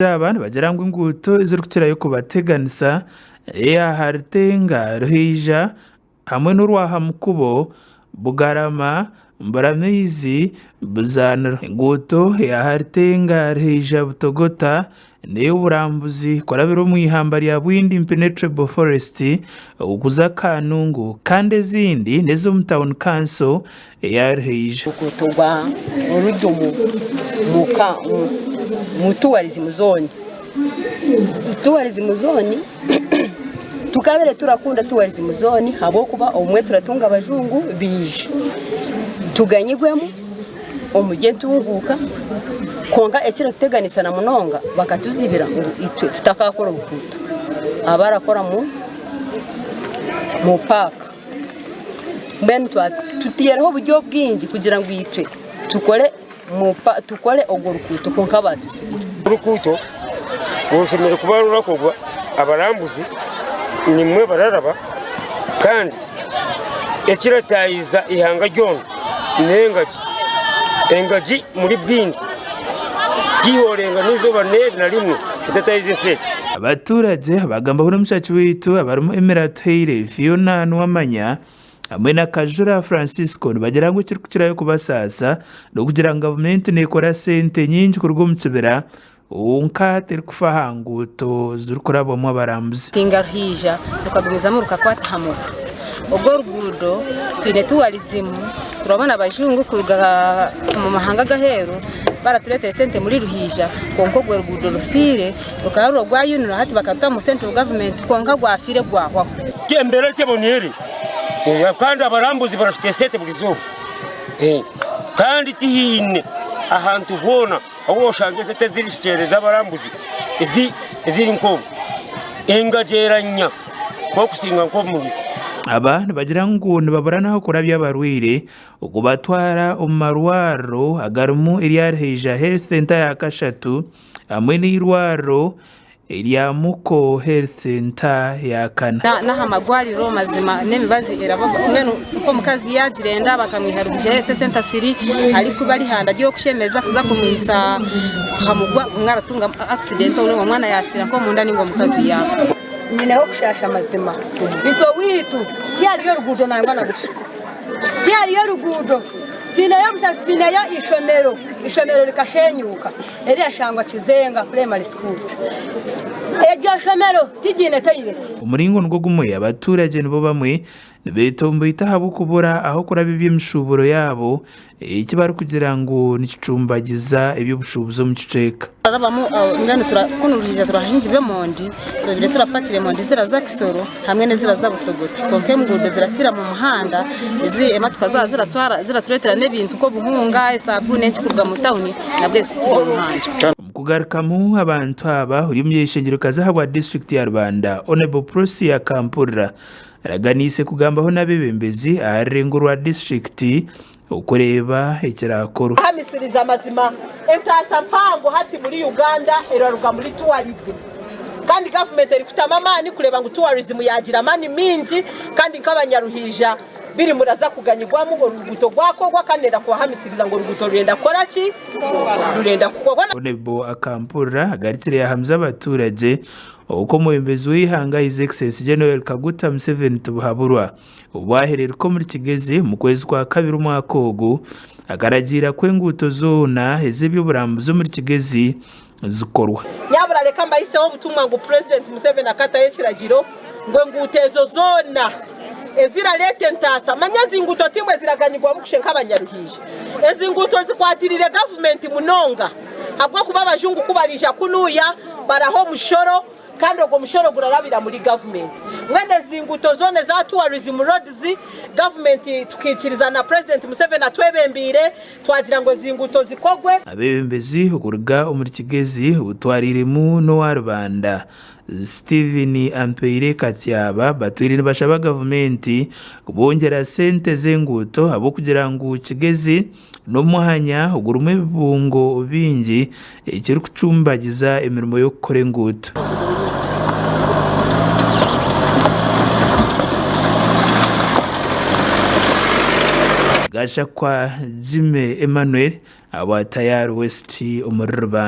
Aba nibagira ngu enguuto ezirikukirayo kubateganisa eya Haritenga, Ruhaija hamwe n'orwa Hamukubo, Bugarama, Mburamaizi, Buzaaniro. Enguuto eya Haritenga, Ruhaija, Butogota n'ey'oburambuzi kurabira omu ihamba rya Bwindi Impenetrable Forest okuza Kanungu kandi ezindi n'ez'omu tauni kanso eya Ruhaija. Oruguuto rwa Orudumu mu tourism zone. Tourism zone tukabire turakunda tourism zone ahabw'okuba obumwe turatunga abajungu baija tuganyirwemu omu by'entunguuka kwonka ekiratuteganisa na munonga bakatuzibira ngu itwe tutakakora oruguuto abarakora mu paaka. Mbwenu tutaireho oburyo bwingi kugira ngu itwe tukore orwo ruguuto kwonka baatuzibira. Oruguuto rushemereire kuba rurakorwa abarambuzi nimwo bararaba kandi ekiratayiza eihanga ryona n'engagi. Engagi muri bwingi tihorenga n'eizooba na rimwe etatayiza esente. Abaturage bagambaho n'omushaki waitu abarimu Emily Atuhaire, Fiona Nuwamanya hamwe na Kajura Francisco nibagira ngu ekirikukirayo kubasaasa n'okugira ngu gavumenti nekora sente nyingi kuruga omu kibira kwonka terikufa aha nguuto zirikurabwamu abarambuzi. Ruhinga ruhaija rukagumizamu rukakwata aha murwa. Orwo oruguudo twine tourism turabona abajungu kuruga omu mahanga ag'aheeru baratureetera esente muri Ruhaija kwonka orwo ruguudo rufiire rukaba ruri orwa UNRA hati bakaruta omu central government kwonka rwafiire rwahwaho. Embeera teboniire kandi abarambuzi barashuka esente buri izooba kandi tihaine ahantu hoona ahu oshanga esente ezirikukyereza abarambuzi eziri nk'obu engagyeranya nk'okusinga nk'omubiri. Aba nibagira ngu nibabura n'ahokurabya abarwaire okubatwara omu marwariro agarimu erya Ruhaija Health Centre ya kashatu hamwe n'eirwariro erya Muko Health Centre ya kana. N'aha marwariro mazima n'emibazi eraba mbwenu nk'omukazi yaagira enda bakamwiha Ruhija Health Centre 3 arikuba ari handa ry'okushemeza kuza kumwihisa aha mugwa obumwe aratunga accident omwana yaafiira nk'omunda ninga omukazi yaafa. Nyineho okushaasha mazima. Itwe owaitu tihariyo ruguuto nangwa na busha. Tihariyo ruguuto. Twineyo obusaasi twineyo eishomero, eishomero rikashenyuka erirashangwa Kizenga Primary School. Eryo shomero tiryine toyireti. Omuringo nigwo gumwe abaturage nibo bamwe nibetomboita ahabw'okubura ah'okuraba eby'emishuuburo yaabo eki barikugira ngu nikicumbagiza eby'obushuubuzi omu kicweka. Turabamu mbwenu kunu rwija turahingira emondi tubire turapakira emondi ziraza Kisoro hamwe n'eziraza Butogoto kwonka enguudo zirafiira mu muhanda ezi emotoka zaaba ziratwara ziratureetera n'ebintu nk'obuhunga, esabuuni enki kuruga mu tawuni nabwo zikiri omu muhanda. Omu kugarukamu abantu aba, ori omuny'eishengyero-kazi ahabwa disiturikiti ya Rubanda, Hon. Prosia Kampurira Araganiise kugambaho n'abeebembezi aha rurengo rwa disiturikiti okureeba ekiraakorwe. Hamisiriza amazima, entaasa mpango hati muri Uganda eraruga muri tourism kandi gavumenti erikutamu amaani kureeba ngu tourism yagira amaani mingi kandi nk'abanyaruhaija biri muraza kuganyirwamu oruguuto rwakorwa kandi nenda kubahamisiriza ngu oruguuto rurenda kukora ki? Rurenda kukorwa. Honebo Akampurira agarukire yahamiza abaturage Oku omwebembezi w'eihanga His Excellency General Kaguta Museveni Tibuhaburwa obu ahereruka omuri Kigezi omu kwezi kwa kabiri omwaka ogu akaragiira ku enguuto zoona ez'eby'oburambuzi omuri Kigezi zikorwa. Nyabura reka mbahiseho obutumwa ngu Purezidenti Museveni akataho ekiragiro ngu enguuto ezo zoona ezirareeta entaasa, manya ezi nguuto timwe ziraganyirwamu kushe nk'abanyaruhaija. Ezi nguuto zikwatirire gavumenti munonga. Ahabw'okuba abajungu ku bariija kunuya baraha omushoro kandi ogwo mushoro gurarabira muri gavumenti. Mbwenu ezi nguuto zoona eza tourism roads, gavumenti tukaikiriza na Purezidenti Museveni atwebembeire twagira ngu ezi nguuto zikorwe. Abeebembezi okuruga omuri Kigezi otwariiremu n'owa Rubanda, Stephen Ampaire Katyaba batwire nibashaba gavumenti kubongyera sente z'enguuto ahabw'okugira ngu Kigezi N'omwanya ogurimu ebibungo bingi ekirikucumbagiza emirimo y'okukora enguuto. Gashakwa Jimmy Emmanuel ahabwa Tayari West omuri Rubanda.